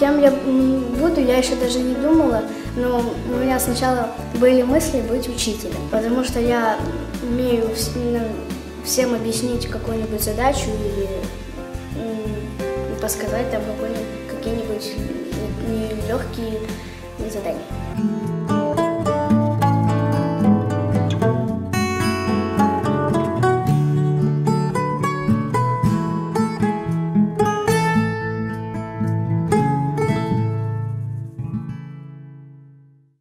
Кем я буду, я еще даже не думала, но у меня сначала были мысли быть учителем, потому что я умею всем объяснить какую-нибудь задачу или подсказать там какие-нибудь нелегкие задания.